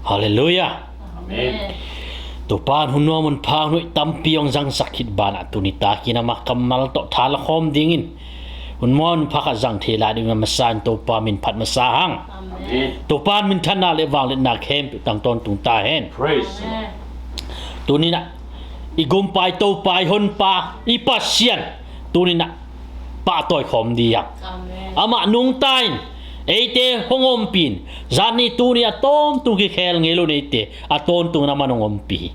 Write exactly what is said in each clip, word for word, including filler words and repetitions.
Halleluiah. Amen. Topa in hun nuam hun pha hun hoih tampi hong zangsak khit banah tuni takin amah kammal tawh tha la khawm dingin hun nuam hun pha khat zang thei lai dingin a masa in Topa min phat masa hang. Amen. Topa in minthanna le vangliatna khempeuh tang tawntung ta hen. Praise the Lord. Tuninah i gumpa i Topa i honpa i Pasian tuninah pahtawi khawm ding. Amen. Amah nungta in eite hong ompih in, zani tuni a tawntung kikhel ngei lo in eite a tawntung in amah hong ompih hi.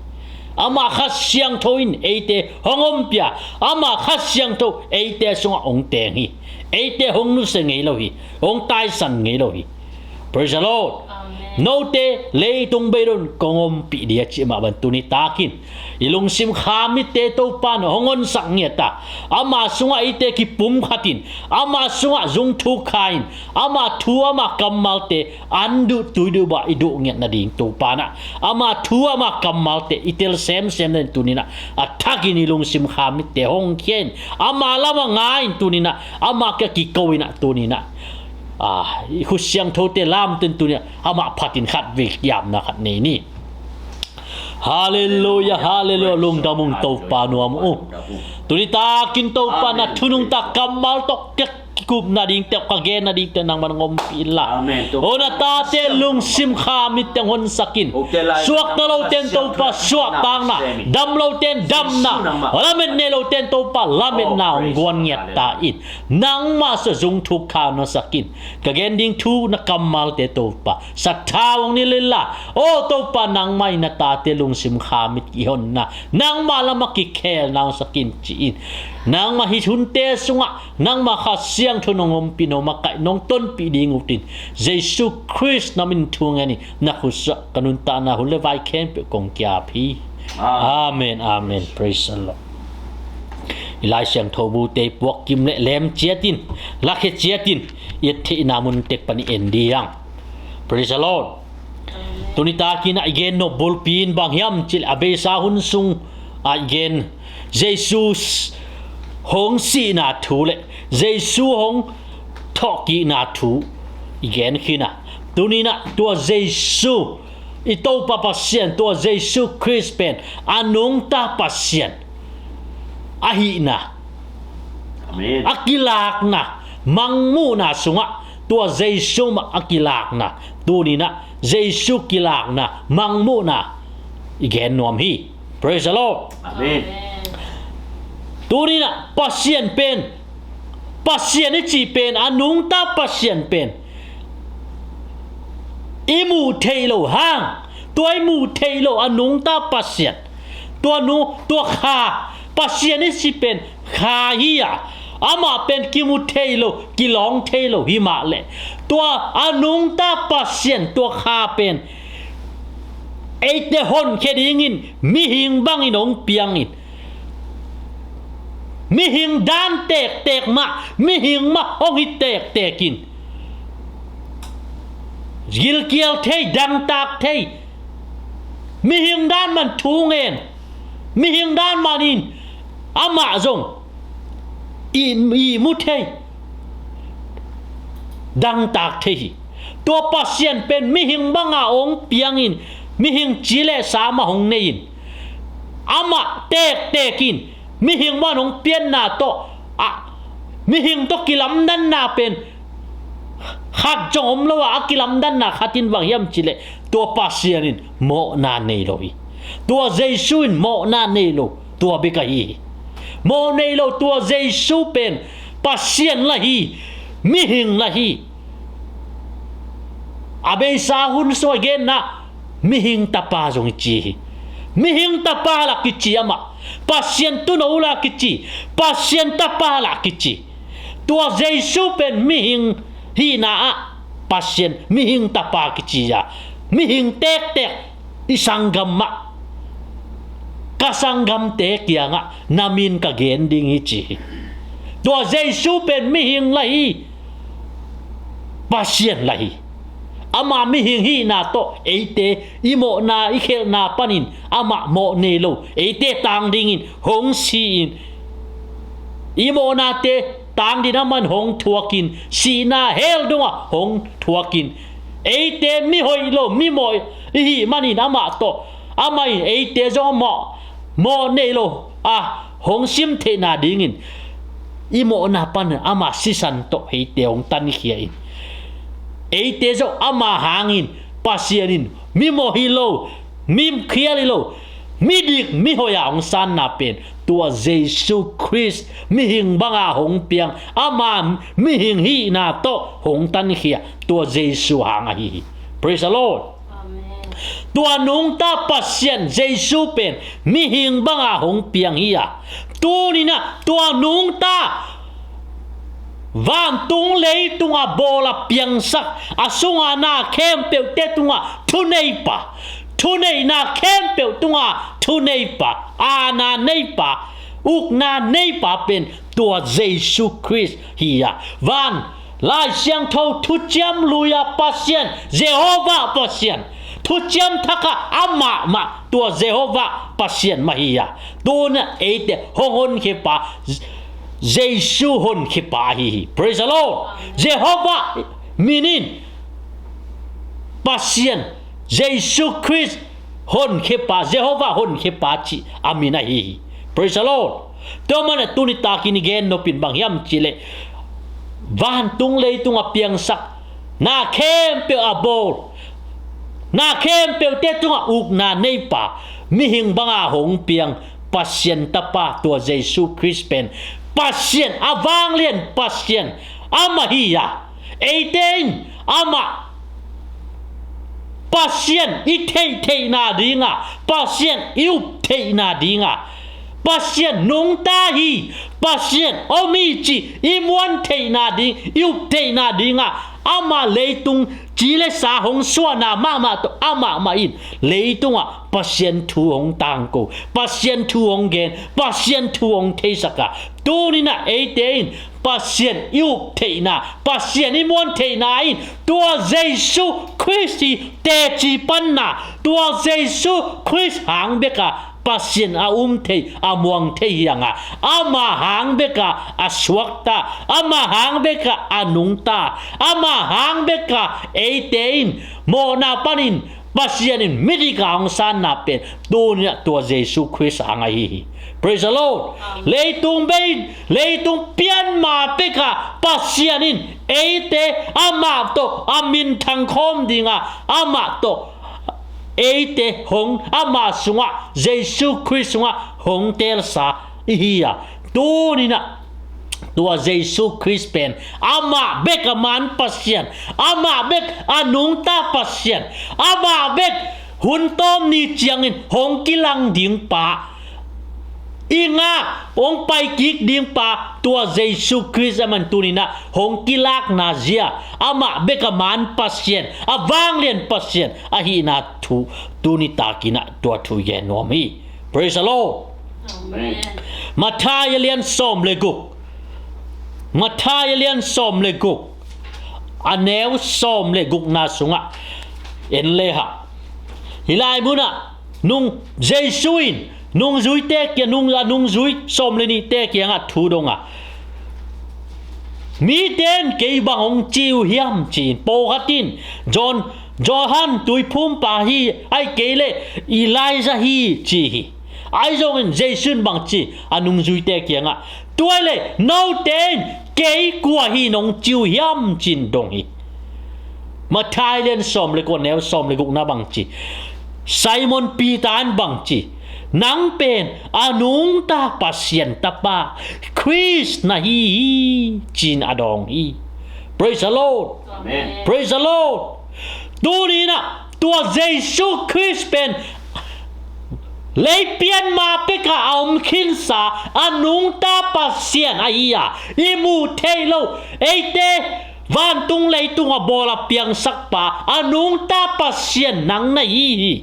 Amah Kha Siangtho in eite hong ompih a, amah Kha Siangtho eite sungah hong teng hi. Eite hong nusia ngei lo hi, hong taisan ngei lo hi. Praise the Lord. Amen. Note leitung beidong kong ompih ding a cih mah bang tuni takin i lungsim khamitte Topa in hong honsak ngiat a, ama sungah eite kipumkhat in, ama sungah zungthuk kha in, ama thu ama kammalte an duh tui duh bah i duh ngiat nading Topa in ah ama thu ama kammalte i tel semsem nading tuninah a thakin i lungsim khamitte hong khia in, ama lamah nga in tuninah ama kia kiko inah tuninah Ah, i khut siangthote lamten tuninah amah phatin khat vei kiamna khat nei ni. Halleluiah, halleluiah, lungdam ung Topa nuam uh. Tuni takin Topa na thu nungta kammal tawh ka kikupna dingte, ka genna dingte nangman hong ompih inla. Amen. Hona tate lungsim kha mitte hong honsak in. Suakta loten Topa suahtakna, dam loten damna, lamet nei loten Topa lametna hong guan ngiat ta in. Nangmah sungah zungthuk kha na sak in. Ka gen ding thu na kammalte Topa sathau hong nei inla. O Topa, nangmah in na tate lungsim kha mit i honna, nangmah lamah kikhelna hong sak in ci in. Nangmah hih hunte sungah nangmah Kha Siangtho nong ompih, nong makaih, nong tonpih ding uh in Jesu Khrist na min thu ngen in na khut sungah ka nuntakna hun le vai khempeuh kong kiap hi. Amen, amen. Praise the Lord. I Lai Siangtho bute i puak kim le lem ciat in, lakhia ciat in, i et theihna mun tek pan i en ding. Praise the Lord. Tuni takin ah i gen nop bulpi in bang hiam cih leh a beisa hun sung ah i gen Jesu hong sihna thu le Jesu hong thawhkikna thu i gen khin a. Tuninah tua Jesu i Topa Pasian, tua Jesu Khrist pen a nungta Pasian ahihna, amen, a kilakna, mangmuhna sungah tua Jesu mah a kilakna, tuninah Jesu kilakna, mangmuhna i gen nuam hi. Praise the Lord. Amen. Tuninah Pasian pen, Pasian i cih pen, a nungta Pasian pen i muh theih loh hang, tua i muh theih loh a nungta Pasian, tua nu, tua Kha, Pasian i cih pen Kha hi a, amah pen kimu thei lo, kilawng thei lo hi mah leh, tua a nungta Pasian, tua Kha pen eite honkhia dingin mihing bangin hong piang in, mihing dan tektek mah, mihing mah hong hi tektek in, gilkial thei, dangtak thei, mihing dan man thu ngen, mihing dan manin amah zong ihmu thei, dangtak thei hi. Tua Pasian pen mihing banga hong piangin, mihing ci le sa mah hong nei-in, amah tektek in mihing bang hong pianna tawh, a, mihing tawh kilamdanna pen khat zong om lo a, a kilamdanna khat in bang hiam cih leh tua Pasian in mawhna nei lo hi. Tua Jesu in mawhna nei lo, tua bek ahi hi. Mawh nei lo, tua Jesu pen Pasian la hi, mihing la hi. A beisa hun sung a genna mihing tapa zong i ci hi. Mihing tapa la kici amah. Pasian tuuno la kici. Pasian tapa la kici. Tua Jesu pen mihing hihna ah Pasian mihing tapa kici a, mihing tektek i sanggam mah, ka sanggamte kiangah na min ka gen ding hi ci hi. Tua Jesu pen mihing la hi, Pasian la hi. Ama mihing hihna tawh eite i mawhna i khelhna panin amah mawh nei lo, eite tang dingin hong si-in, i mawhnate tang dingin aman hong thuakin, sihna hell dongah hong thuakin, Eite mi hoih lo, mi mawh i hih manin amah tawh, amah in eite zong mawh, mawh nei lo a hong sim theihna dingin i mawhna panin ama sisan tawh eite hong tankhia in, eite zong ama hangin Pasian in mi mawh hi lo, mi khial hi lo, midik mihoih a hong sanna pen tua Jesu Khrist mihing banga hong piang, ama mihing hihna tawh hong tankhia tua Jesu hang ahi hi. Praise the Lord. Amen. Tua nungta Pasian Jesu pen mihing banga hong piang hi a, tuninah tua nungta vantung leitung a bawl a piangsak, a sunga na khempeuhte tunga thuneipa, thuneihna khempeuh tunga thuneipa, aana neipa, ukna neipa pen tua Jesu Khrist hi a, van Lai Siangtho thuciam lui a Pasian, Jehovah Pasian, thuciam thakha amah mah tua Jehovah Pasian mah hi a, tuna eite hong honkhia pa Jesu honkhia pa ahi hi. Praise the Lord. Jehovah minin Pasian, Jesu Khrist honkhia pa, Jehovah honkhia pa cih a min ahi hi. Praise the Lord. Tua mana tuni takin i gen nopin bang hiam cihleh, vantung leitung a piangsak, na khempeuh a bawl, na khempeuhte tungah ukna neipa, mihing banga hong piang Pasian tapa tua Jesu Khrist pen Pasian, a vanglian Pasian amah hi a, eite in amah Pasian i theih theihna dinga, Pasian i up theihna dinga, Pasian nungta hi, Pasian om hi cih i muan theihna ding, i up theihna dinga, amah leitung ci le sa hong suahna mahmah tawh amah mah in leitungah Pasian thu hong tangko, Pasian thu hong gen, Pasian thu hong theisak a, tuninah eite in Pasian i up theihna, Pasian i muan theihna in tua Jesu Khrist i teci panna, tua Jesu Khrist hang beka Pasian a um thei, a muang thei hi hanga, ama hang beka a suakta, ama hang beka a nungta, ama hang beka eite in mawhna panin Pasian in midika hong sanna pen tuninah tua Jesu Khrist hang ahi hi. Praise the Lord. Leitung bei, leitung pianma peka Pasian in eite amah tawh a minthang khawm dinga, amah tawh eite hong, amah sungah, Jesu Khrist sungah hong telsa i hi a, tuninah tua Jesu Khrist pen amah bek a man Pasian, amah bek a nungta Pasian, amah bek hun tawm ni ciangin hong kilang ding pa, i ngak hong paikik ding pa tua Jesu Khrist a man tuninah hong kilakna zia, amah bek a man Pasian, a vanglian Pasian ahihna thu tuni takinah tua thu gen nuam hi. Praise the Lord. Amen. Matthai a lian sawm le guk, Matthai a lian sawm le guk, a neu sawm le gukna sungah en le hah, hih lai munah nung Jesu in nungzuite kia, nung, a nungzui sawm le nihte kiangah thu dong a, mite in kei bang hong ci uh hiam ci-in, pawlkhat in John, Johan tuiphumpa hi, ahih kei leh Elijah hi ci hi. Ahi zongin Jesu in bang ci a nungzuite kiangah, tua ahih leh note in kei kua hi nong ci uh hiam ci-in dong hi. Matthai lian sawm le kua neu sawm le gukna bang ci, Simon Peter in bang ci, nang pen a nungta Pasian tapa Khrist na hi hi ci-in a dawng hi. Praise the Lord. Amen. Praise the Lord. Tuninah tua Jesu Khrist pen leipian ma peka a om khinsa a nungta Pasian ahi a, i muh theih loh eite vantung leitung a bawl a piangsak pa a nungta Pasian nang na hi hi.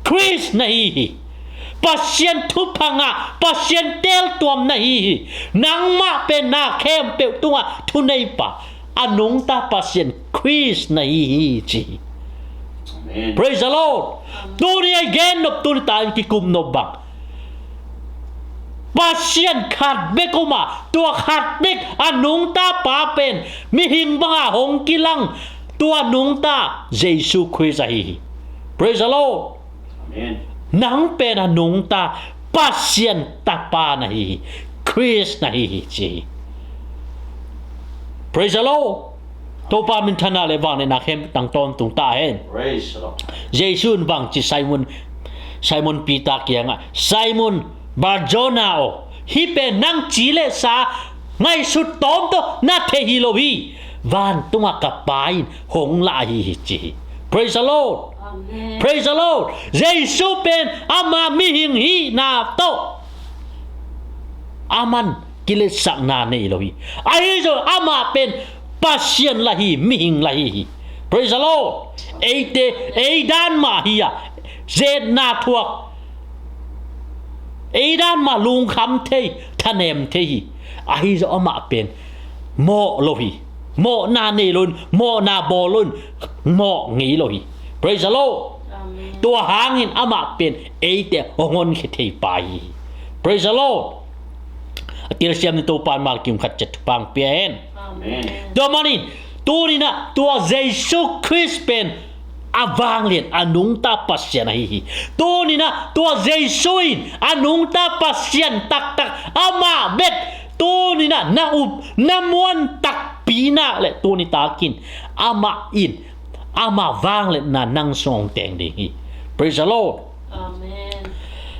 Khrist na hi hi. Pasian thupha ngah, Pasian teeltuam na hi hi. Nangmah pen na khempeuh tungah thuneipa a nungta Pasian Khrist na hi hi ci hi. Amen. Praise the Lord. Tuni a i gen nop, tuni ta in kikum nop bang, Pasian khat bek om a, tua khat bek a nungta pa pen mihing banga hong kilang, Tua nungta Jesu Khrist ahi hi. Praise the Lord. Amen. Nang pen a nungta Pasian Tapa na hi hi. Khrist na hi hi ci hi. Praise the Lord. Topa minthanna le vangliatna khempeuh tang tawntung ta hen. Praise the Lord. Jesu in bang ci Simon, Simon Peter kiangah, Simon Barjona aw, hih pen nang ci le sa ngaihsut tawm tawh na thei hi lo hi. Vantungah ka Pa in hong lah ahi hi ci hi. Praise the Lord. Amen. Praise the Lord. Jesu pen ama mihing hihna tawh aman kiletsakna nei lo hi. Ahi zong amah pen Pasian lah hi, mihing lah hi hi. Praise the Lord. Eite, ei dan mah hi a, zetna thuak, ei dan mah lungkham thei, thanem thei hi. Ahi zong amah pen mawh lo hi. Mawhna nei lo in, mawhna bawl lo in, mawh ngei lo hi. Praise the Lord. Amen. Tua hangin amah pen eite hong honkhia thei pa hi. Praise the Lord. A telsiam ni Topa in mal kim khat ciat thupha pia hen. Amen. Tua manin, tuninah tua Jesu Khrist pen a vanglian a nungta Pasian ahi hi. Tuninah tua Jesu in a nungta Pasian taktak amah bek tuninah na up, na muan takpi nak le tunitakin amah in ama vangliatna nang sung hong teng ding hi. Praise the Lord. Amen.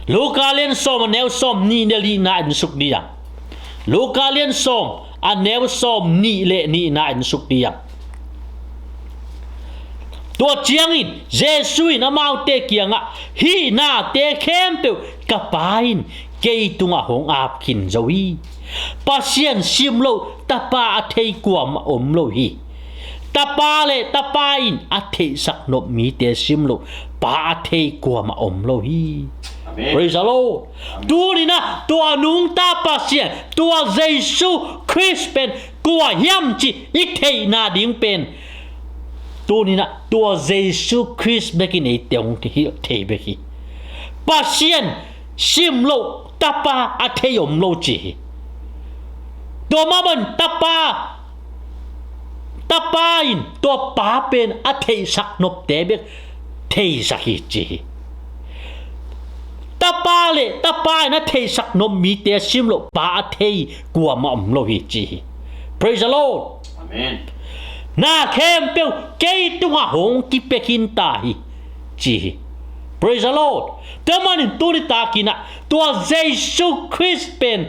Luka lian sawm a neu sawm nih le nihna en suk ding. Luka lian sawm a neu sawm nih le nihna en suk ding. Tua ciangin Jesu in amaute kiangah, hih nate khempeuh ka Pa in kei tungah hong ap khin zo hi. Pasian sim loh Tapa a thei kuamah om lo hi. Tapa le Tapa in a theihsak nop mite sim loh Pa a thei kuamah om lo hi. Amen. Praise the Lord. Amen. Tuninah tua nungta Pasian, tua Jesu Khrist pen kua hiam cih i theihna ding pen, tuninah tua Jesu Khrist bekin eite hong hilh thei bek hi. Pasian sim loh Tapa a thei om lo ci hi. Tua mah bang Tapa, Tapa in tua Pa pen a theihsak nopte bek theisak hi ci hi. Tapa le Tapa in a theihsak nop mite sim loh Pa a thei kuamah om lo hi ci hi. Praise the Lord. Amen. Na khempeuh kei tungah hong kipia khin ta hi ci hi. Praise the Lord. Tua manin tunitakinah tua Jesu Khrist pen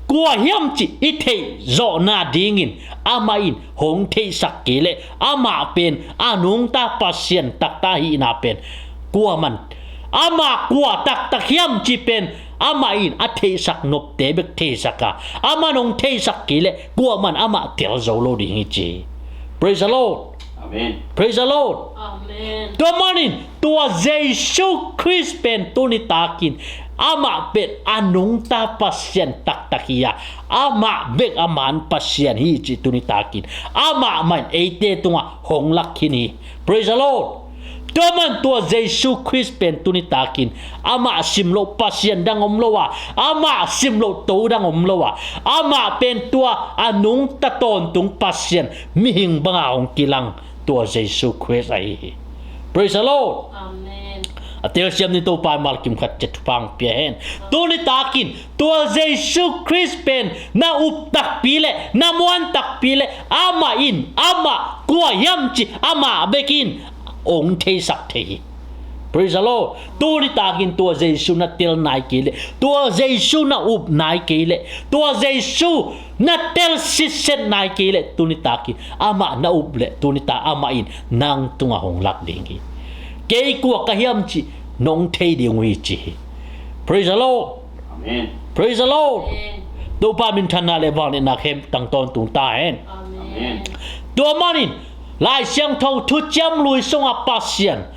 kua hiam cih i theih zawhna dingin amah in hong theihsak kei leh amah pen a nungta Pasian taktak ahihna pen kuaman, amah kua taktak hiam cih pen amah in a theihsak nopte bek theisak a, amah in hong theihsak kei leh kuaman amah tel zo lo ding hi ci hi. Praise the Lord. Amen. Praise the Lord. Amen. Tua manin tua Jesu Khrist pen tunitakin amah pen a nungta Pasian taktak hi a, amah bek a man Pasian hi cih tunitakin amah mah in eite tungah hong lak khin hi. Praise the Lord. Tua man tua Jesu Khrist pen tunitakin amah sim loh Pasian dang om lo a, amah sim loh to dang om lo a, amah pen tua a nungta tawntung Pasian mihing banga hong kilang tua Jesu Khrist ahi hi. Praise the Lord. Amen. A telsiam ni Topa in mal kim khat ciat thupha pia hen. Tunitakin tua Jesu Khrist pen na up takpi le na muan takpi le amah in amah kua hiam cih amah bekin hong theisak thei hi. Praise the Lord. Tunitakin tua Jesu na tel nai kei leh, tua Jesu na up nai kei leh, tua Jesu na tel sitset nai kei leh, tunitakin amah na up leh tunita amah in nang tungah hong lak ding hi. Kei kua ka hiam cih nong thei ding uh hi ci hi. Praise the Lord. Amen. Praise the Lord. Amen. Topa minthanna le vangliatna khempeuh tang tawntung ta hen. Amen. Amen. Tua manin Lai Siangtho Thuciam Lui sungah Pasian,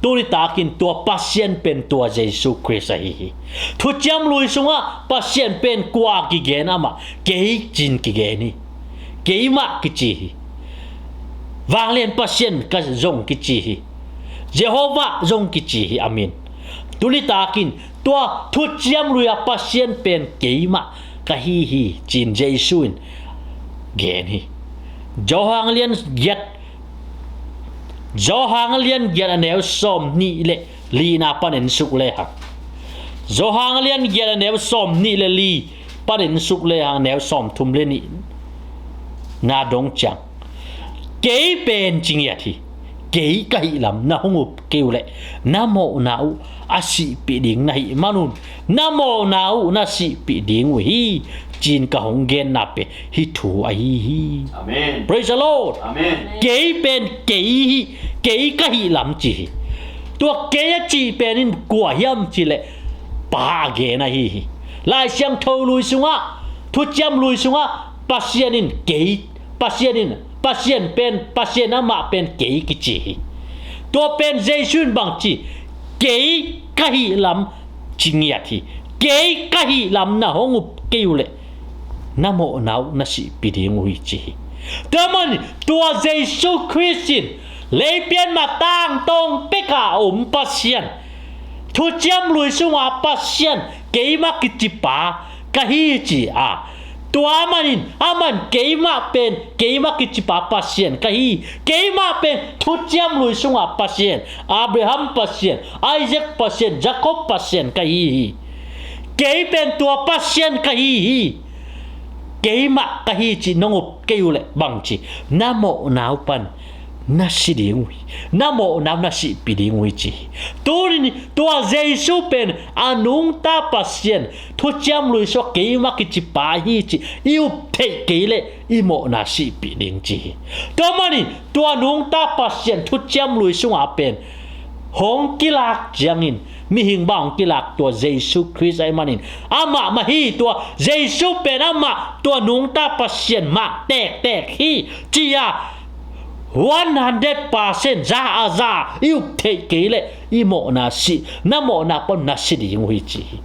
tunitakin tua Pasian pen tua Jesu Khrist ahi hi. Thuciam Lui sungah Pasian pen kua kigen amah, kei cin kigen hi. Keimah kici hi. Vanglian Pasian ka zong kici hi. Jehovah zong kici hi a min. Tunitakin tua Thuciam Lui a Pasian pen keimah ka hi hi cin Jesu in gen hi. Johan lian giat, Johan lian giat a neu sawm nih le lina pan en suk lehang, Johan lian giat a neu sawm nih le li pan en suk lehang, neu sawm thum le nih na dong ciang, kei pen ci ngiat hi. Kei ka hih lam na hong up kei uh leh na mawhna uh a sihpih ding na hih manun, na mawhna uh na sihpih ding uh hi, ci-in ka hong genna pen hih thu ahi hi. Amen. Praise the Lord. Amen. Kei pen kei hi, kei ka hih lam ci hi. Tua kei a cih pen in kua hiam cih leh Pa a gen ahi hi. Lai Siangtho lui sungah, Thuciam lui sungah Pasian in kei, Pasian in, Pasian pen, Pasian amah pen kei kici hi. Tua pen Jesu in bang ci, kei ka hih lam ci ngiat hi. Kei ka hih lam na hong up kei uh leh na mawhna uh na sihpih ding uh hi ci hi. Tua man tua Jesu Khrist in leipian mah tangtawng peka a om Pasian, Thuciam lui sunga Pasian, keimah kici pa ka hi ci a, tua manin aman keimah pen keimah kici pa Pasian ka hi, keimah pen Thuciam lui sunga Pasian, Abraham Pasian, Isaac Pasian, Jacob Pasian ka hi hi. Kei pen tua Pasian ka hi hi. Keimah ka hi ci nong up kei uh leh bang ci, na mawhna uh pan na si ding uh hi. Na mawhna uh na sihpih ding uh hi ci hi. Tuni tua Jesu pen a nungta Pasian, Thuciam lui sungah keimah kici pa hi ci i up theih kei leh i mawhna sihpih ding ci hi. Tua manin tua nungta Pasian Thuciam lui sunga pen hong kilak ciangin, mihing bang hong kilak tua Jesu Khrist ahih manin, amah mah hi, tua Jesu pen amah tua nungta Pasian mah tektek hi ci-a, one hundred percent za a za i up theih kei leh i mawhna si, na mawhna pan na si ding uh hi ci hi.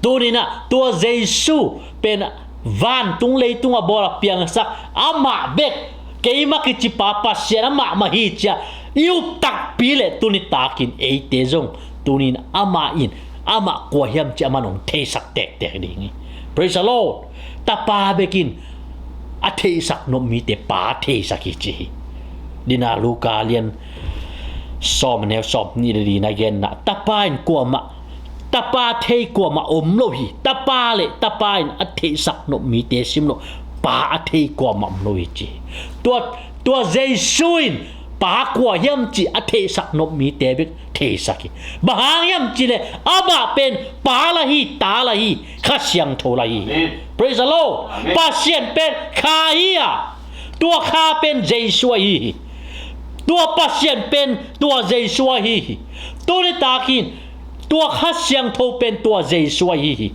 Tuninah tua Jesu pen vantung leitung a bawl a piangsak amah bek, keimah kici pa Pasian amah mah hi ci-a i up takpi leh tuni takin eite zong tunin amah in amah kua hiam ci-a man hong theisak tektek ding hi. Praise the Lord. Tapa bekin a theihsak nop mite Pa theisak hi ci hi. Dina Luka lian sawm a neu sawm nih le li na genna, Tapa in kuamah, Tapa thei kuamah om lo hi. Tapa le Tapa in a theihsak nop mite sim lo, Pa a thei kuamah om lo hi ci hi. Tua, tua Jesu in Pa kua hiam cih a theihsak nop mite bek theisak hi. Bang hang hiam cih leh amah pen Pa la hi, Ta la hi, Kha Siangtho la hi. Amen. Praise the Lord. Amen. Pasian pen Kha hi a, tua Kha pen Jesu ahi hi. Tua Pasian pen tua Jesu ahi hi. Tuni takin tua Kha Siangtho pen tua Jesu ahi hi.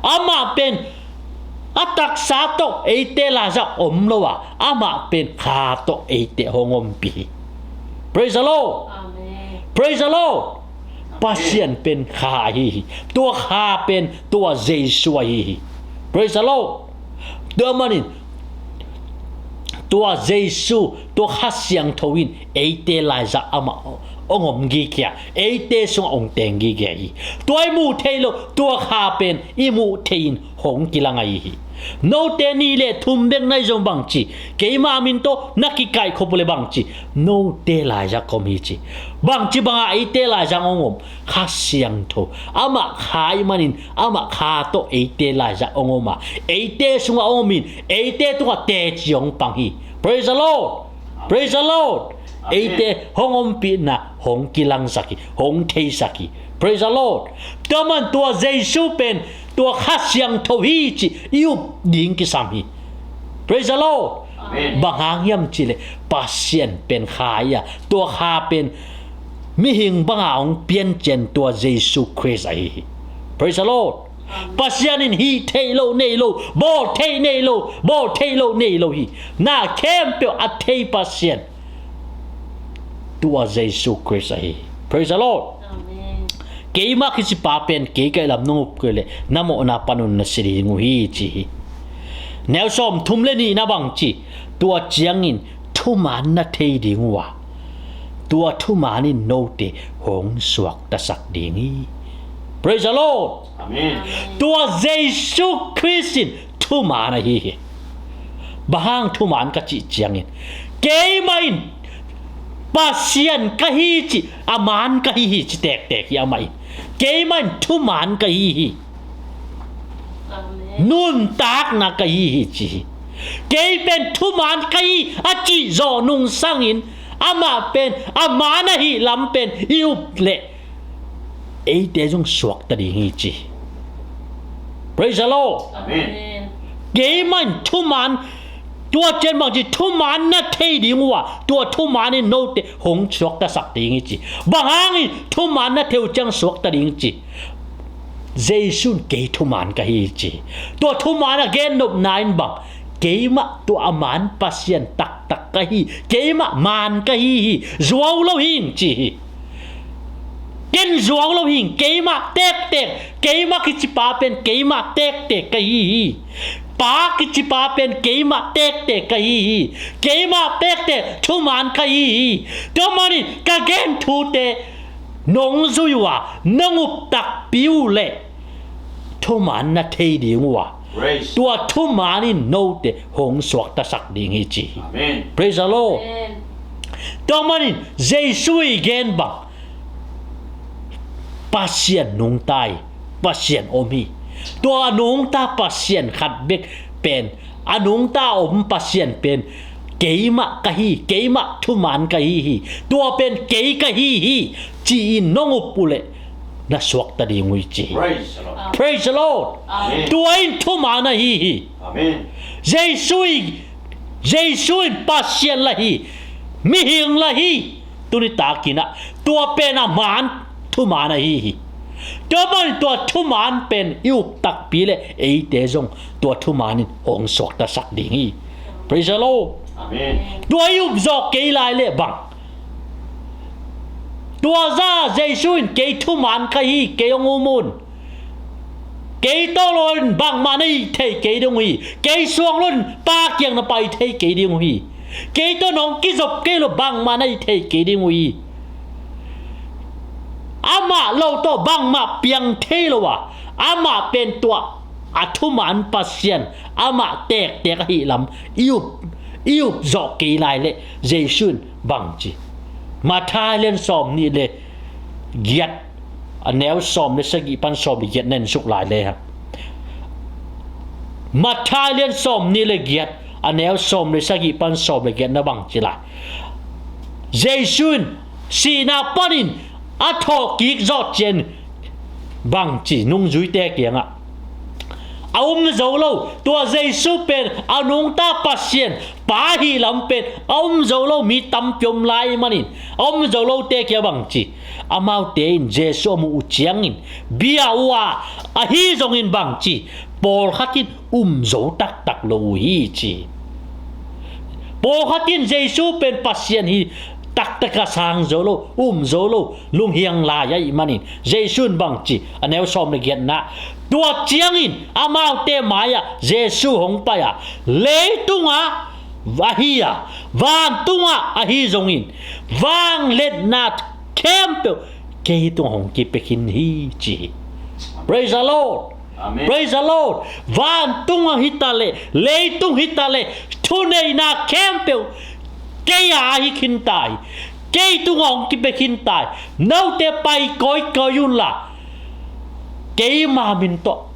Amah pen a taksa tawh eite laizak om lo a, amah pen Kha tawh eite hong ompih hi. Praise the Lord. Amen. Praise the Lord. Pasian pen Kha ahi hi. Tua Kha pen tua Jesu ahi hi. Praise the Lord. Tua manin tua Jesu, tua Kha Siangtho in eite laizak amah hong om gige a, eite sungah hong teng gige hi. Tua i muh theih loh tua Kha pen i muh theih in hong kilang ahi hi. Note nih le thum bek na hi zong bang ci, keima min tawh na kikaih khop uh leh bang ci, note laizak om hi ci. Bang ci banga eite laizak hong om? Kha Siangtho. Amah Kha ahih manin amah Kha tawh eite laizak hong om a, eite sungah hong om in eite tungah teci hong pang hi. Praise the Lord. Praise the Lord. Amen. Eite hong ompihna hong kilangsak hi, hong theisak hi. Praise the Lord. Tua man tua Jesu pen tua Kha Siangtho hi cih i up ding kisam hi. Praise the Lord. Amen. Bang hang hiam cih leh Pasian pen Kha hi a, tua Kha pen mihing banga hong piancian tua Jesu Khrist ahi hi. Praise the Lord. Pasian in hih theih loh nei lo, bawl theih nei lo, bawl theih loh nei lo hi. Na khempeuh a thei Pasian tua Jesu Khrist ahi hi. Praise the Lord. Amen. Keimah kici pa pen kei ka hih lam nong up kei leh na mawhna panun na si ding uh hi ci hi. Neu sawm thum le nihna bang ci, tua ciangin thuman na thei ding uh a, tua thuman in note hong suaktasak ding hi. Praise the Lord. Amen. Tua Jesu Khrist in thuman ahi hi. Bang hang thuman ka cih ciangin, keimah in Pasian ka hi cih, a man ka hi hi cih tektek hi amah in. Keimah in thuman ka hi hi. Amen. Nuntakna ka hi hi ci hi. Kei pen thuman ka hi a cih zawh nungsangin, amah pen a man ahih lam pen i up leh eite zong suakta ding hi ci. Praise the Lord. Amen. Keimah in thuman, tua ciang bang ci, thuman na thei ding uh a, tua thuman in note hong suaktasak ding hi ci. Bang hangin thuman na thei uh ciang suakta ding ci? Jesu in kei thuman ka hi ci. Tua thuman a gennopna in bang, keimah tua a man Pasian taktak ka hi, keimah man ka hi hi, zuau lo hing ci hi. Ken zuau lo hing, keimah tektek, keimah kicipa pen keimah tektek ka hi hi. Pa kicipa pen keimah tektek ka hi hi. Keimah tektek thuman ka hi hi. Tua manin ka gen thute nong zui uh a, nong up takpi uh leh thuman na thei ding uh a, tua thuman in note hong suaktasak ding hi ci. Amen. Praise the Lord. Amen. Tua manin Jesu i gen bang, Pasian nungta hi, Pasian om hi. Tua a nungta Pasian khat bek pen, a nungta om Pasian pen keimah ka hi, keimah thuman ka hi hi, tua pen kei ka hi hi ci-in nong up uh leh na suakta ding uh hi ci. Praise the Lord. Praise the Lord. Amen. Tua in thuman ahi hi. Amen. Jesu i, Jesu in Pasian la hi, mihing la hi. Tuni takin ah tua pen a man thuman ahi hi. Tua man tua thuman pen i up takpi leh eite zong tua thuman in hong suaktasak ding hi. Praise the Lord. Amen. Tua i up zawh kei lai leh bang, tua zah Jesu in kei thuman ka hi, kei hong um un. Kei tawh lo in bangmah na hih thei kei ding uh hi. Kei suang lo in Pa kiang na pai thei kei ding uh hi. Kei tawh nong kizop kei lo bangmah na hih thei kei ding uh hi. Amah lo tawh bangmah piang thei lo a, amah pen tua a thuman Pasian, amah tektek ahih lam i up, i up zawh kei lai leh Jesu in bang ci? Matthai lian sawm nih le giat, a neu sawm le sagih pan sawm le giat na en suk lai le hang. Matthai lian sawm nih le giat, a neu sawm le sagih pan sawm le giat na bang ci lai? Jesu in sihna panin a thawhkik zawh ciang bang ci nungzuite kiangah? A um zo lo, tua Jesu pen a nungta Pasian Pa ahih lam pen a um zo lo mi tampi om lai manin, a um zo lote kiangah bang ci? Amaute in Jesu a muh uh ciangin bia uh a, ahi zongin bang ci? Pawlkhat in um zo taktak lo uh hi ci. Pawlkhat in Jesu pen Pasian hi taktak a sang zo lo, um zo lo, lunghiang lai ahih manin Jesu in bang ci? A neu sawm le giatna, tua ciangin amaute mai-ah Jesu hong pai a, leitungah ahi a, vantungah ahi zongin vangliatna khempeuh kei tungah hong kipia khin hi ci hi. Praise the Lord. Amen. Praise the Lord. Vantung ah hi ta leh, leitung hi ta leh, thuneihna khempeuh kei a ahi khin ta hi. Kei tungah hong kipia khin ta hi. Note pai kawikawi unla, keima min tawh,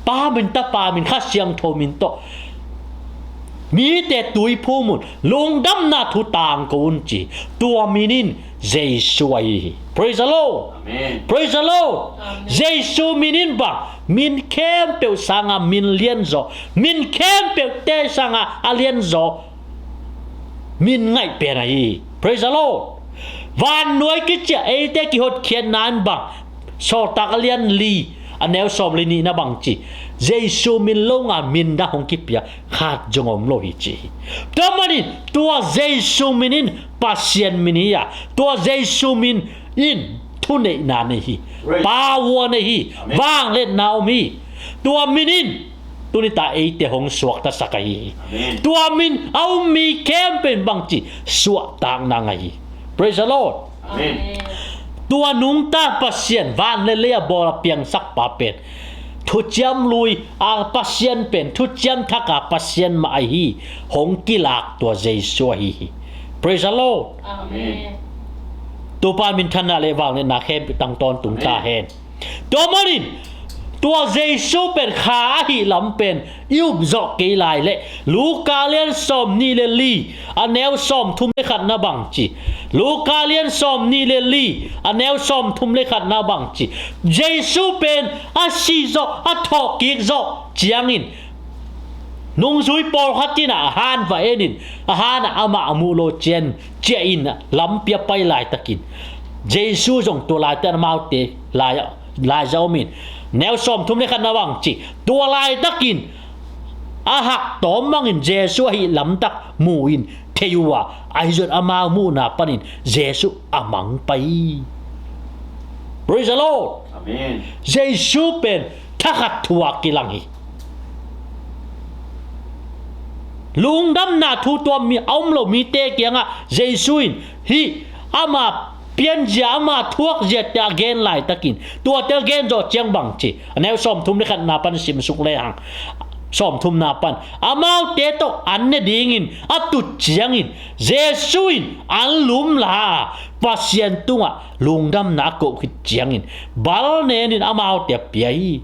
Pa min, Tapa min, Kha Siangtho min tawh mite tui phum un, lungdamna thu tangko un ci. Tua min in Jesu ahi hi. Praise the Lord. Amen. Praise the Lord. Amen. Jesu min in bang, min khempeuh sanga min lianzaw, min khempeuhte sanga a lianzaw min ngaih pen ahi hi. Praise the Lord. Vannuai kici a eite kihotkhiatna in bang, Sawltak a lian li, a neu sawm le nihna bang ci? Jesu min longa min dang hong kipia khat zong om lo hi ci hi. Tua manin tua Jesu min in Pasian min hi a, tua Jesu min in thuneihna nei hi. Praise. Power nei hi. Amen. Vangliatna om hi. Tua min in tuni ta eite hong suaktasak ahi hi. Amen. Tua min a um mi khempeuh in bang ci? Suahtakna ngah hi. Praise the Lord. Amen. Amen. Tua nungta Pasian, van le lei a bawl a piangsak pa pen thuciam lui a Pasian pen thuciam thak a Pasian mah ahi, hong kilak tua Jesu ahi hi. Praise the Lord. Amen. Topa minthanna le vangliatna khempeuh tang tawntung ta hen. Tua manin tua Jesu pen kha ahi lam pen i up zawh kei lai leh Luka lian sawm nih le li a neu sawm thum le khatna bang ci. Luka lian sawm nih le li a neu sawm thum le khatna bang ci. Jesu pen a sih zawh a thawhkik zawh ciangin nungzui pawlkhat in a han va en in a han ah amah a muh lo cian ciah in lampi a pai laitakin Jesu zong tua laitakin amaute lai-ah laizah om in neu sawm thum le khatna bang ci. Tua laitakin a hak tawm bangin Jesu ahi lamtak mu in thei uh a, ahi zong amau muhna panin Jesu a mang pai. Praise the Lord. Amen. Jesu pen thakhat thu a kilang hi. Lungdamna thu tua mi a om lo mite kiangah Jesu in hih ama pianzia ama thuakziate a gen laitakin tuate a gen zawh ciang bang ci. A neu sawm thum le khatna pan simsuk lehang sawm thumna pan amaute tawh an ne dingin a tut ciangin Jesu in an lumla a Pasian tungah lungdamna a koh khit ciangin bal nenin amaute a pia hi.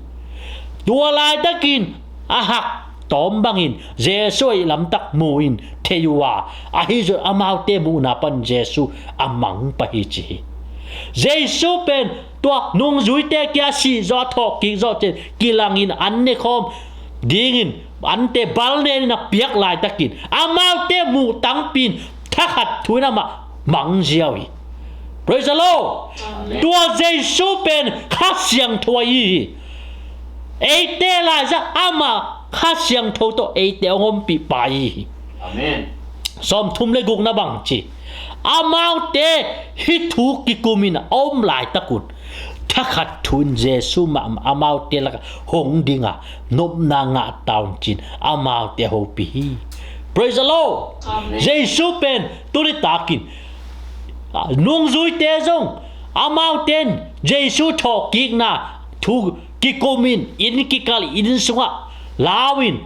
Tua laitakin a hak tawm bangin Jesu ahi lamtak mu in thei uh a, ahi zong amaute muhna pan Jesu a mang pai hi ci hi. Jesu pen tua nungzuite kia sih zawh a thawhkik zawh cian kilangin an ne khawm dingin ante bal nenin a piak laitakin amaute muh tangpi in thakhat thu in amah mang ziau hi. Praise the Lord. Tua Jesu pen Kha Siangtho ahi hi. Eite laizah amah Kha Siangtho tawh eite hong ompih pa ahi hi. Amen. Sawm thum le gukna bang ci. Amaute hih thu kikum in a om laitakun thakhat thu in Jesu mah amaute lakah hong ding a nopna ngah ta un ci-in amaute a hopih hi. Praise the Lord. Amen. Jesu pen tuni takin nungzuite zong amaute in Jesu thawhkikna thu kikum in inn kikal inn sungah lau in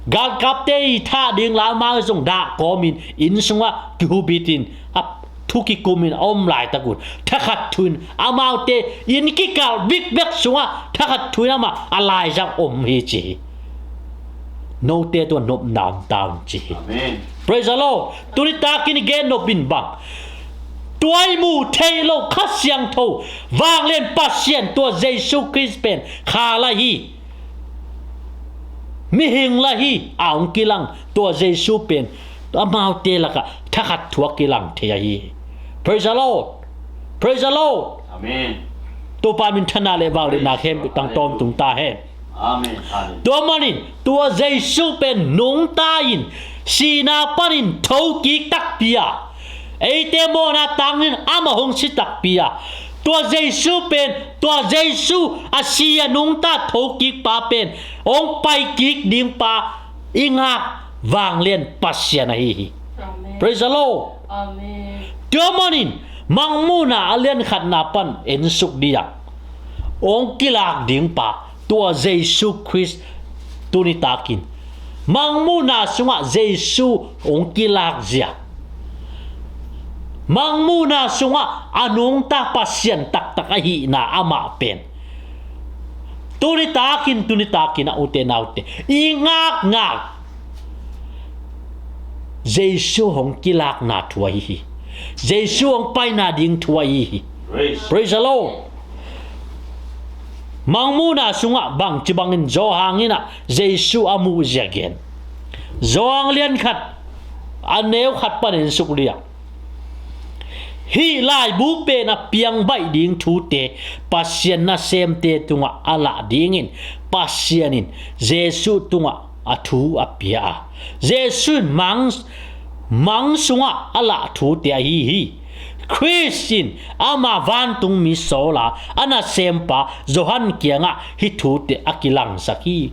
galkapte i thah ding lau amau zong dah kawmin inn sungah kihubit in a thu kikum in a om laitakun thakhat thu in amaute inn kikal bikbek sungah thakhat thu in amah a laizang om hi ci hi. Note tua nopna om ta un ci hi. Amen. Praise the Lord. Tuni takin i gen nop in bang tua i muh theih loh Kha Siangtho vanglian Pasian tua Jesu Khrist pen kha la hi. Mihing la hi a hong kilang tua Jesu pen amaute lakah thakhat thu a kilang thei ahi hi. Praise the Lord. Praise the Lord. Amen. Topa minthanna le vangliatna khempeuh tang tawntung ta hen. Amen. Amen. Tua manin tua Jesu pen nungta in sihna panin thokik takpi a eite mawhna tangin amah hong si takpi a tua Jesu pen tua Jesu a si a nungta thokik pa pen hong paikik ding pa i ngak vanglian Pasian ahi hi. Amen. Praise the Lord. Amen. Tua manin mangmuhna a lian khatna pan ensuk dih a hong kilak ding pa tua Jesu Khrist tuni takin mangmuhna sungah Jesu hong kilak zia mangmuhna sungah a nungta Pasian taktak ahihna amah pen tuni takin tuni takin a ute naute i ngakngak Jesu hong kilakna thu ahi hi. Jesu hong paina ding thu ahi hi. Praise. Praise the Lord. Mangmuhna sungah bangci bangin Johan in ah Jesu a muh zia gen. Johan lian khat a neu khat panin suk liang. Hih laibu pen a piang baih ding thute Pasian nasemte tungah a lah dingin Pasian in Jesu tungah a thu a pia a Jesu in mang, mang sungah a lah thute ahi hi. Khrist in ama vantungmi sawla a nasempa Johan kiangah hih thute a kilangsak hi.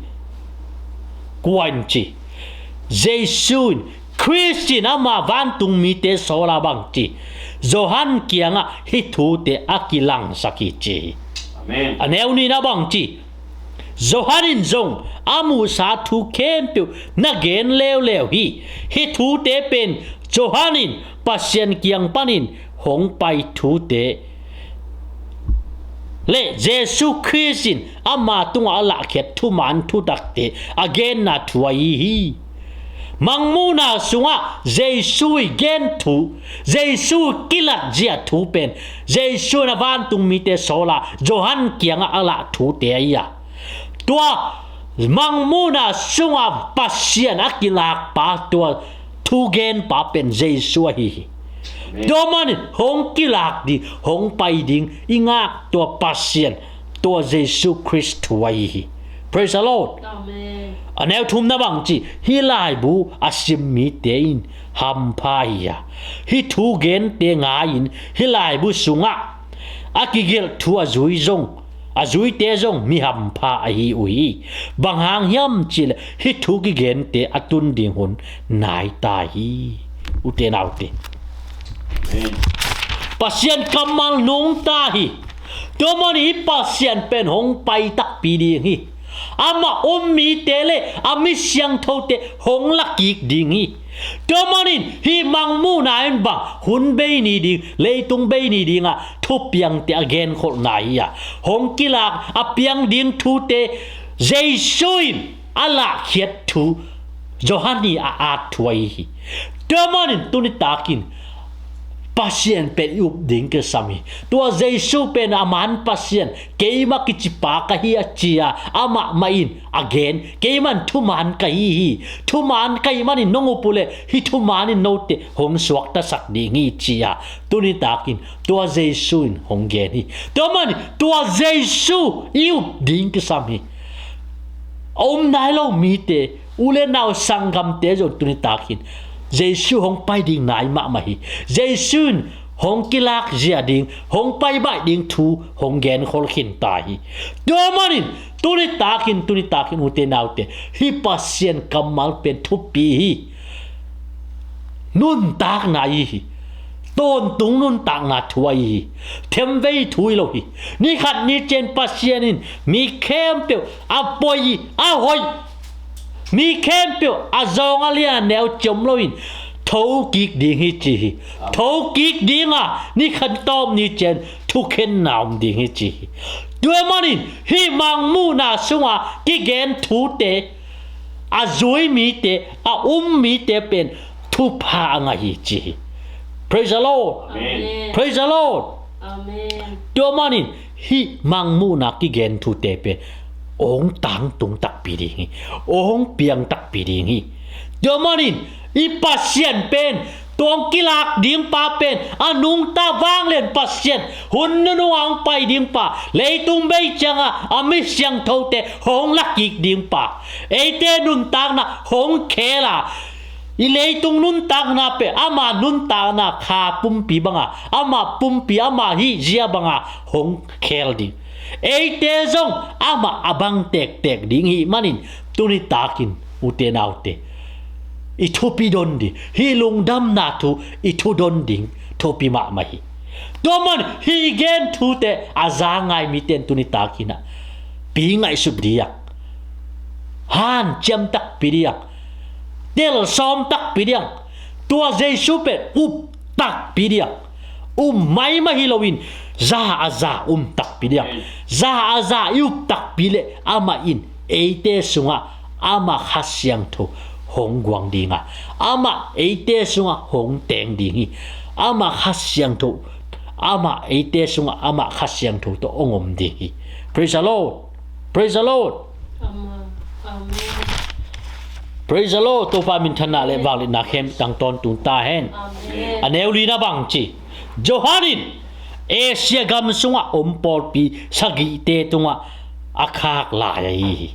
Kua in ci Jesu in Khrist in ama vantungmite sawla bang ci Johan kiangah hih thute a kilangsak hi ci hi. A neu nihna bang ci, Johan in zong a muhsa thu khempeuh na gen leuleu hi. Hih thute pen Johan in Pasian kiang panin hong pai thute le Jesu Khrist in ama tungah a lahkhiat thuman thutakte a genna thu ahi hi. Mangmuhna sungah Jesu i gen thu, Jesu kilat zia thu pen Jesu in a vantung mite sawl a Johan kiangah a lah thute ahi a, tua mangmuhna sungah Pasian a kilakpa, tua thugenpa pen Jesu ahi hi. Tua manin hong kilak ding, hong pai ding i ngak tua Pasian, tua Jesu Khrist thu ahi hi. Praise the Lord. A neu thumna bang ci, hih laibu a sim mite in hampha hi a, hih thugente ngai-in hih laibu sungah a kigelh thu a zui zong, a zuite zong mi hampha ahi uh hi. Bang hang hiam cihleh hih thu kigente a tun ding hun nai ta hi. Ute naute, Pasian kammal nungta hi. Tua manin hih Pasian pen hong pai takpi ding hi. Amah um mite le a mi siangthote hong lakik ding hi. Tua manin hih Mangmuhna in bang hun bei ni ding, leitung bei ni dingah thupiangte a genkholhna hi a, hong kilak a piang ding thute Jesu in a lahkhiat thu, Johan hi a at thu ahi hi. Tua manin tuni takin Pasian pen i up ding kisam hi. Tua Jesu pen a man Pasian, keimah kicipa ka hi a ci a, amah mah in a gen, keimah in thuman ka hi hi. Thuman ka hih manin nong up uh leh hih thuman in note hong suaktasak ding hi ci a, tuni takin tua Jesu in hong gen hi. Tua manin tua Jesu i up ding kisam hi. A um nai lo mite, u le nau sanggamte zong tuni takin Jesu hong pai ding nai mahmah hi. Jesu in hong kilak zia ding, hong pai baih ding thu hong genkhol khin ta hi. Tua manin tuni takin, tuni takin ute naute, hih Pasian kammal pen thupi hi. Nuntakna ahi hi. Tawntung nuntakna thu ahi hi. Themvei thu hi lo hi. Ni khat ni ciang Pasian in mi khempeuh a poi, a hoih, mi khempeuh a zawng a lian a neu ci om loin thokik ding hi ci hi. Thokik ding a, ni khat tawp ni ciang thukhenna om ding hi ci hi. Tua manin hih Mangmuhna sunga kigen thute, a zui mite, a um mite pen thupha a ngah hi ci hi. Praise the Lord. Praise the Lord. Tua manin hih Mangmuhna kigen thute pen hong tangtung takpi ding hi. Hong piang takpi ding hi. Tua manin i Pasian pen tua hong kilak dingpa pen a nungta vanglian Pasian, hun nunung a hong pai dingpa, leitung bei cianga a mi siangthote hong lakik dingpa, eite nuntakna hong khel a, i leitung nuntakna pen ama nuntakna kha pumpi banga, ama pumpi, ama hihzia banga hong khel ding. Eite zong amah a bang tektek ding hih manin tuni takin ute naute, i thupi don ding, hih lungdamna thu i thu don ding thupi mahmah hi. Tua man hih i gen thute a za ngai mite in tuni takin ah pi ngaihsut ding, hanciam takpi ding, tel sawm takpi ding, tua Jesu pen up takpi ding. Um maimah hi loin za a za um takpi ding. Za a za i up takpi leh amah in eite sungah amah Kha Siangtho hong guang ding a, amah eite sungah hong teng ding hi. Amah Kha Siangtho, amah eite sungah amah Kha Siangtho tawh hong om ding hi. Praise the Lord. Praise the Lord. Amen. Amen. Praise the Lord. Topa minthanna le vangliatna khempeuh tang tawntung ta hen. Amen. A neu lina bang ci, Johan in Asia gam sungah om pawlpi sagihte tungah a khak lai ahi hi.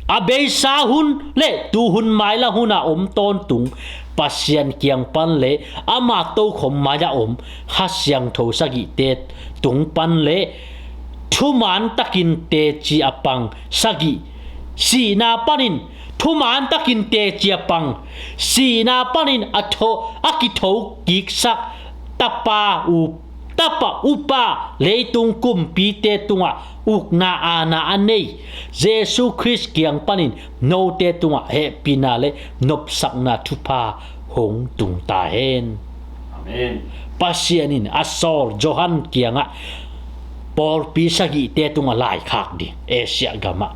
A beisa hun le tuhun mailam huna om tawntung Pasian kiang pan le ama tokhom mai-ah om Kha Siangtho sagihte tung pan le thuman takin teci a pang sagih, sihna panin thuman takin teci a pang, sihna panin a tho, a kithokiksak tapa u Tapa upa leitung kumpite tungah ukna aana a nei Jesu Khrist kiang panin note tungah hehpihna le nopsakna thupha hong tung ta hen. Amen. Pasian in a sawl Johan kiangah pawlpi sagihte tungah laikhak ding Asia gamah.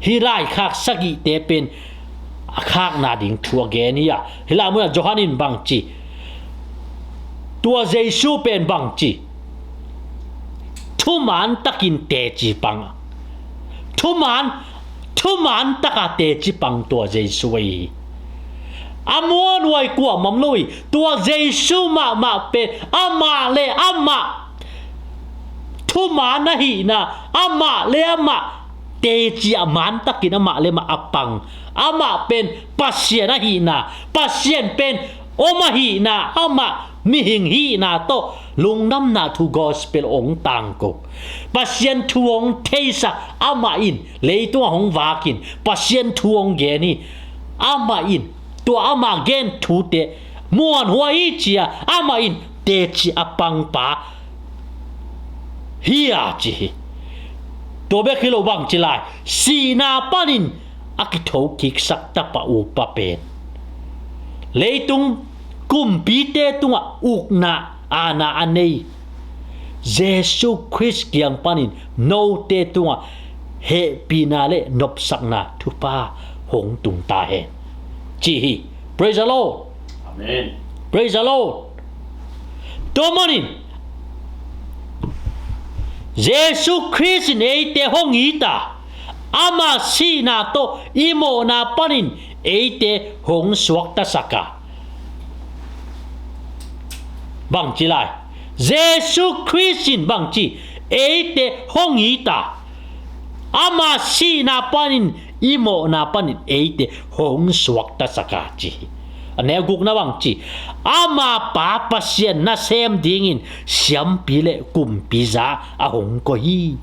Hih laikhak sagihte pen a khakna ding thu a gen hi a. Hih lai munah Johan in bangci, tua Jesu pen bangci, thuman takin teci pang. Thuman, thuman taka teci pang tua Jesu ahi hi. A muanhuai kuamah om lo hi. Tua Jesu mahmah pen amah le amah thuman ahihna, amah le amah teci a man takin amah le amah a pang. Amah pen Pasian ahihna, Pasian pen om ahihna, amah mihing hihna tawh lungdamna thu gospel hong tangko. Pasian thu hong theisak amah in, leitungah hong vakin Pasian thu hong gen hi. Amah in tua amah gen thute muanhuai hi ci-a amah in teci a pangpa hi a ci hi. Tua bek hi lo bangci lai, sihna panin a kithokiksak tapa upa pen leitung kumpite tungah ukna aana a nei Jesu Khrist kiang panin note tungah hehpihna le nopsakna thupha hong tung ta hen ci hi. Praise the Lord. Amen. Praise the Lord. Tua manin Jesu Khrist in eite hong it a, ama sihna tawh i mawhna panin eite hong suaktasak a. Bangci lai, Jesu Khrist in bangci, eite hong it a, ama sihna panin i mawhna panin eite hong suaktasak a ci hi. A neu gukna bangci, ama Pa Pasian nasem dingin siampi le kumpiza a hong koih hi.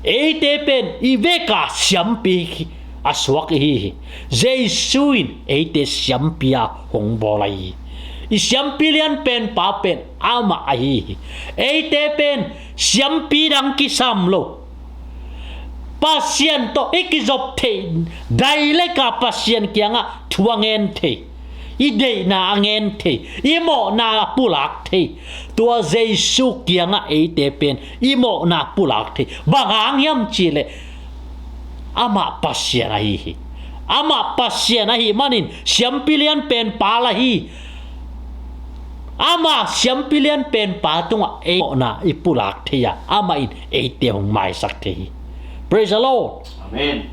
Eite pen i veka siampi a suak ihi hi. Jesu in eite siampi a hong bawl ahi hi. I siampi lianpen pa pen amah ahi hi. Eite pen siampi dang kisam lo, Pasian tawh i kizop theih daileka Pasian kiangah thu a ngen thei, i deihna a ngen thei, i mawhna a pulak thei, tua Jesu kiangah eite pen i mawhna pulak thei. Bang hang hiam cihleh amah Pasian ahi hi. Amah Pasian ahi manin siampi lianpen pa la hi. Amah siampi lianpen pa tungah ei mawhna i pulak thei a, amah in eite hong maisak thei hi. Praise the Lord. Amen.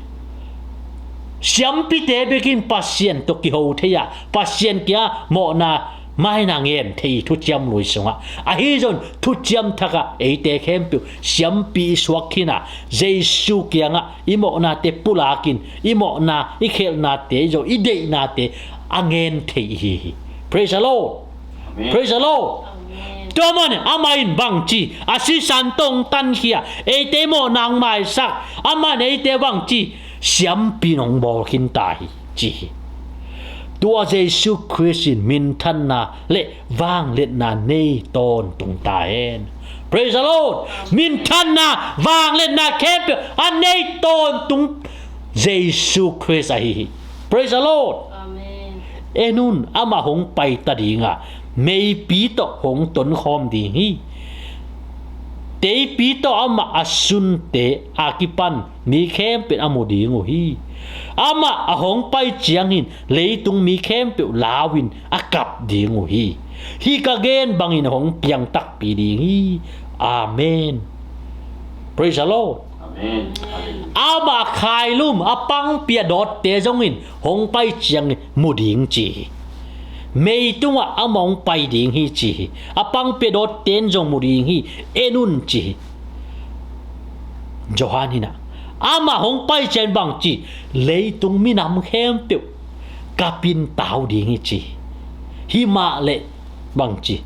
Siampite bekin Pasian tawh kiho thei a, Pasian kia mawhna maina ngen thei hi thuciam lui sungah. Ahi zong thuciam thakah eite khempeuh siampi i suak khin a, Jesu kiangah i mawhnate pulakin, i mawhna, i khelhnate, i zo, i deihnate a ngen thei ihi hi. Praise the Lord. Amen. Praise the Lord. Amen. Tua man amah in bangci, a sisan tawh hong tankhia, eite i mawhna hong maisak, amah in eite bangci, siampi in hong bawl khin ta hi ci hi. Tua Jesu Khrist in minthanna le vangliatna nei tawntung ta hen. Praise the Lord. Minthanna, vangliatna khempeuh a nei tawntung Jesu Khrist ahi hi. Praise the Lord. Amen. En un, amah hong pai ta ding a, meipi tawh hong tonkhawm ding hi. Teipi tawh amah a sunte a kipan mi khempeuh a mu ding uh hi. Amah a hong pai ciangin leitung mi khempeuh lau-in a kap ding uh hi. Hih ka gen bangin hong piang takpi ding hi. Amen. Praise the Lord. Amen. Amah khailum a pangpi a dawtte zongin hong pai ciangin mu ding ci hi. Mei tungah amah hong pai ding hi ci hi. A pangpi a dawtte in zong mu ding hi. En un ci hi. Johan in ah, amah hong pai ciangin bangci, leitung minam khempeuh kapin tau ding hi ci hi. Hih mah leh bangci,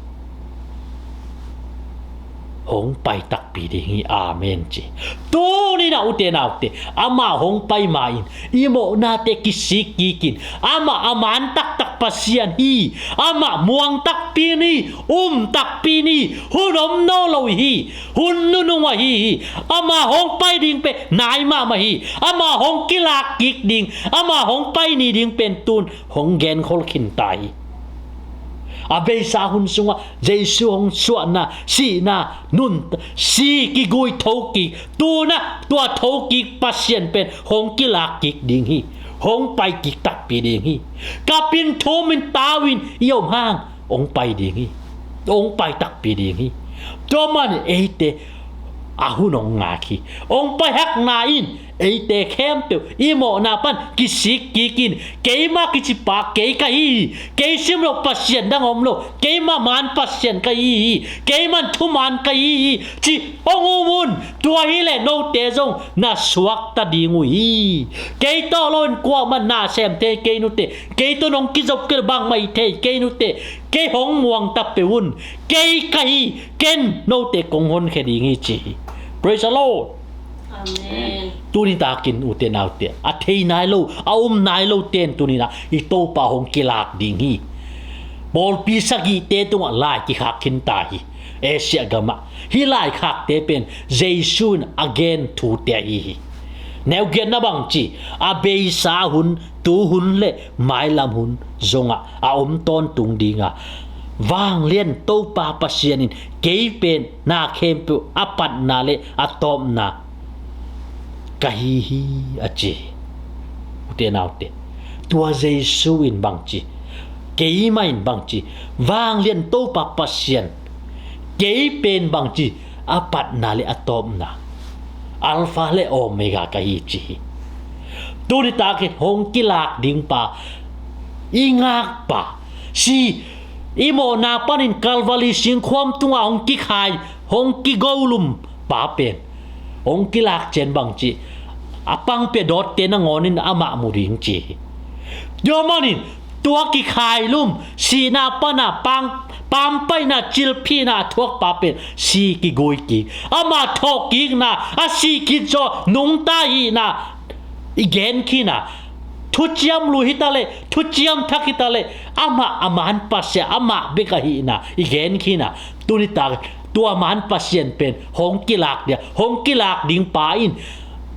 hong pai takpi ding hi. Amen ci. Tuni-in ah, ute naute, amah hong pai ma-in i mawhnate kisik kikin, amah a man taktak Pasian hi. Amah muang takpi ni, um takpi ni, hun om nawn lo hi. Hun nunung ahi hi. Amah hong pai ding pen nai mahmah hi. Amah hong kilak kik ding, amah hong pai ni ding pen tu-in hong genkhol khin ta hi. A beisa hun sungah Jesu hong suahna, sihna, nuntak, si, kigui, thokik, tu-in ah tua thokik Pasian pen hong kilak kik ding hi. Hong pai kik takpi ding hi. Kap in, thum in, tau in, i om hang hong pai ding hi. Hong pai takpi ding hi. Tua manin eite a hun hong ngak hi. Hong pai hakna in eite khempeuh i mawhna pan kisik kikin, keimah kicipa kei ka hi hi. Kei sim loh Pasian dang om lo. Keimah man Pasian ka hi hi. Keimah thuman ka hi hi, ci hong um un. Tua hileh note zong na suakta ding uh hi. Kei tawh lo-in kuamah na sem thei kei nute. Kei tawh nong kizop kei lo, bangmah i thei kei nute. Kei hong muang ta peuh un. Kei ka hi, ken note kong honkhia ding hi, ci hi. Praise the Lord. Amen. Tuni takin ute naute, a thei nai lo, a um nai lo ten tuni-in ah i Topa hong kilak ding hi. Pawlpi sagihte tungah lai kikhak khin ta hi. Asia gamah hih laikhakte pen Jesu in a gen thute ahi hi. Neu giatna bangci, a beisa hun, tu hun le mailam hun zongah a om tawntung ding a, vanglian Topa Pasian in kei pen na khempeuh a patna le a tawpna ka hi hi, a ci hi. Ute naute, tua Jesu in bangci, keimah in bangci, vanglian Topa Pasian, kei pen bangci, a patna le a tawpna, Alpha le Omega ka hi, ci hi. Tuni takin hong kilak ding pa, i ngakpa, si, i mawhna panin Calvary singkhuam tungah hong kikhai, hong kigolum pa pen hong kilak ciang bangci, a pangpia dawtte nangawnin amah mu ding, ci hi. Tua manin tua kikhailum, sihna pana pang, pampaihna, cilphihna a thuakpa pen si kigui kik. Ama thawhkikna, a sih khit zawh nungta hihna i gen khin a, thuciam lui hi ta leh, thuciam thak hi ta leh, amah a man Pasian, amah bek ahihna i gen khin a, tuni tak tua man Pasian pen hong kilak dia, hong kilak ding pa in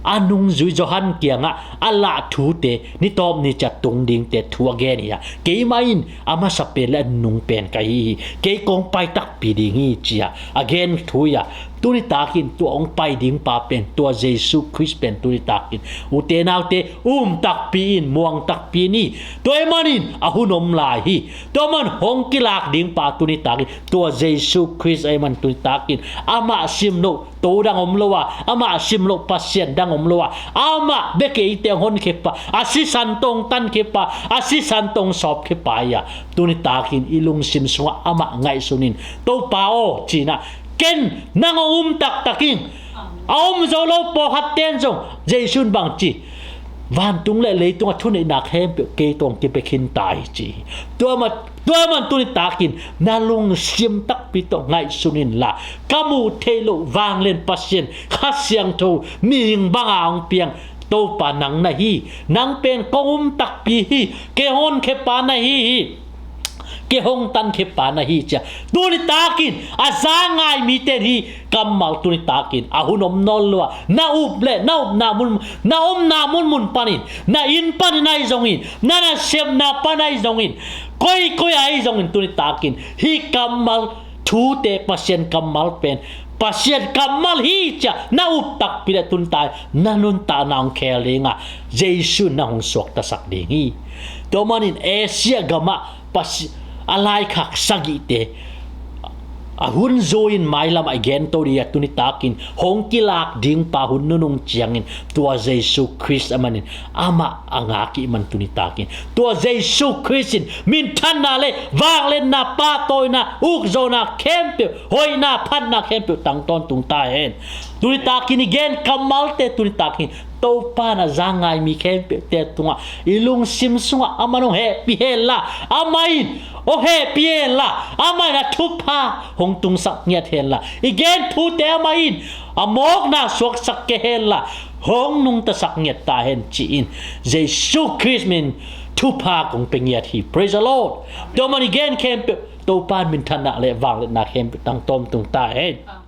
a nungzui Johan kiangah a lah thute, ni tawp ni ciat tung dingte thu a gen hi a, keimah in a masa pen le a nung pen ka hi hi. Kei kong pai takpi ding hi, ci a a gen thu hi a, tuni takin tua hong pai ding pa pen tua Jesu Khrist pen tuni takin ute naute, um takpi in, muang takpi ni. Tua ahih manin a hun om lai hi. Tua man hong kilak ding pa tuni takin tua Jesu Khrist ahih man tuni takin amah sim loh to dang om lo a, amah sim loh Pasian dang om lo a, amah bek eite hong honkhia pa, a sisan tawh hong tankhia pa, a sisan tawh hong sawpkhia pa hi a, tuni takin i lungsim sungah amah ngaihsun in, Topa aw, ci-in ah, ken nang hong um taktak ing. A om zo lo pawlkhat ten zong Jesu in bangci, vantung le leitung a thuneihna khempeuh kei tawh hong kipia khin ta hi, ci hi. Tua ma Tua man tuni takin na lungsim takpi tawh ngaihsun inla, ka muh theih loh vanglian Pasian, Kha Siangtho, mihing banga hong piang Topa nang na hi. Nang pen kong um takpi hi. Kei hong honkhia pa na hi hi. Kei hong tankhia pa na hi, ci a, tuni takin a za ngai mite hi. Kammal tuni takin a hun om nawn lo a, na up le na upna mun, na omna munmun panin, na inn panin ahi zongin, na nasepna pan ahi zongin, koikoi ahi zongin tuni takin hih kammal thute, Pasian kammal pen Pasian kammal hi, ci a na up takpi le tuni takin na nuntakna hong khel ding a, Jesu in na hong suaktasak ding hi. Tua manin Asia gamah Pasi-, a laikhak sagihte a hun zui-in mailam a gen to ding a, tuni takin hong kilak ding pa hun nunung ciangin tua Jesu Khrist a manin amah a ngak ih man tuni takin tua Jesu Khrist in minthanna le vangliatna, pahtawina, ukzawhna khempeuh, hoihna, phatna khempeuh tang tawntung ta hen. Tuni takin i gen kammalte tuni takin Topa in a za ngai mi khempeuhte tungah i lungsim sungah amah in hong hehpih hen la, amah in hong hehpih hen la, amah in a thupha hong tungsak ngiat hen la, i gen thute amah in a mawkna suaksak kei hen la, hong nungtasak ngiat ta hen ci-in Jesu Khrist min thupha kong pia ngiat hi. Praise the Lord. Tua man i gen khempeuh Topa in minthanna le vangliatna khempeuh tang tawm tung ta hen.